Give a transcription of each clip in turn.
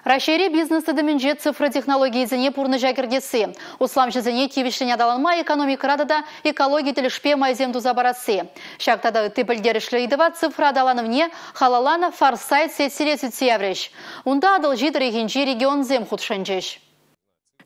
Раҫҫейри бизнес тытӑмӗнче цифра технологийӗсене пурнӑҫа кӗртесси, усламҫӑсене тивӗҫлӗн аталанма экономикӑра тата экологи тӗлӗшпе майсем туса парасси. Ҫак тата ытти пӗлтерӗшлӗ ыйтӑва цифра аталанӑвне халалланӑ «Форсайт» сессире сӳтсе яврӗҫ. Унта Атӑлҫи тӑрӑхӗнчи регионсем хутшӑнчӗҫ.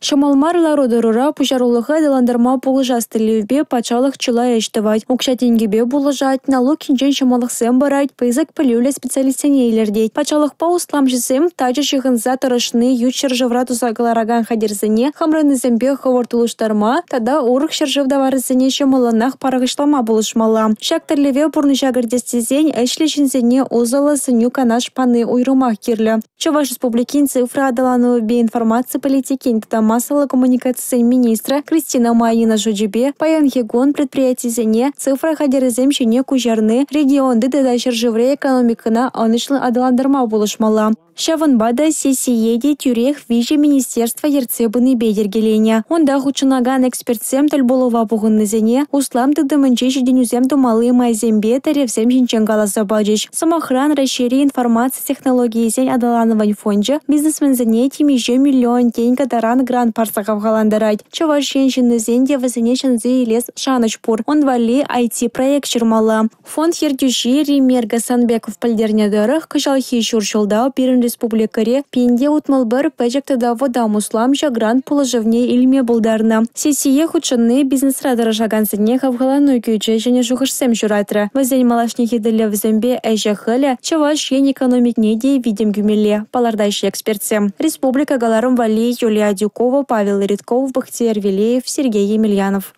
Ҫӑмӑл мар лару-тӑрура пуҫарулӑха аталантарма пулӑшас тӗллевпе патшалӑх чылай ӗҫ тӑвать. Укҫа-тенкӗпе пулӑшать, налук енчен ҫӑмӑллӑхсем парать, пысӑк пӗлӳллӗ специалистсене илӗртет. Патшалӑхпа усламҫӑсем тачӑ ҫыхӑнса тӑрӑшни ют ҫӗршывра туса кӑларакан хатӗрсене хамӑрӑннисемпе хӑвӑрт улӑштарма тата урӑх ҫӗршыв таварӗсене ҫӑмӑллӑнах пӑрахӑҫлама пулӑшмалла. Ҫак тӗллеве пурнӑҫа кӗртес тесен ӗҫлӗ ҫынсене усӑллӑ сӗнӳ-канаш пани уйрӑмах кирлӗ. Чӑваш Республикин цифра аталанӑвӗпе информаци политикин тата массӑллӑ коммуникацисен министрӗ Кристина Майнина шучӗпе паянхи кун предприятисене цифра хатӗрӗсем ҫине куҫарни регионти тата ҫӗршыври экономикӑна ӑнӑҫлӑн аталантарма пулӑшмалла. Ҫавӑнпа та сессие те тӳрех виҫӗ министерство ертсе пынипе йӗркеленӗ. Унта хутшӑнакан экспертсем тӗл пулӑва пухӑннисене услам тытӑмӗнче ҫитӗнӳсем тумалли майсемпе тӗревсем ҫинчен каласа пачӗҫ. Сӑмахран, Раҫҫейри информаци технологийӗсен аталанӑвӗн фончӗ бизнесменсене темиҫе миллион тенкӗ таран грант парса хавхалантарать. Чӑваш Ен ҫыннисен те вӗсене ҫӗнсе илес шанӑҫ пур. Ун валли IT-проект ҫырмалла. Фонд ертӳҫи Ример Гасанбеков пӗлтернӗ тӑрӑх, кӑҫалхи ҫур ҫулта пирӗн республикӑри 1061 пӗчӗк тата вӑтам усламҫӑ грант пулӑшӑвне илме пултарнӑ. Сессие хутшӑнни бизнесра тӑрӑшакансене хавхалану кӳчӗ, ҫӗнӗ шухӑшсем ҫуратрӗ. Вӗсен малашнехи тӗллевӗсемпе ӗҫӗ-хӗлӗ Чӑваш Ен экономикине те витӗм кӳмелле, палӑртаҫҫӗ экспертсем. Республика кӑларӑм валли Юлия Адюкова, Павел Ритков, Бахтияр Велеев, Сергей Емельянов.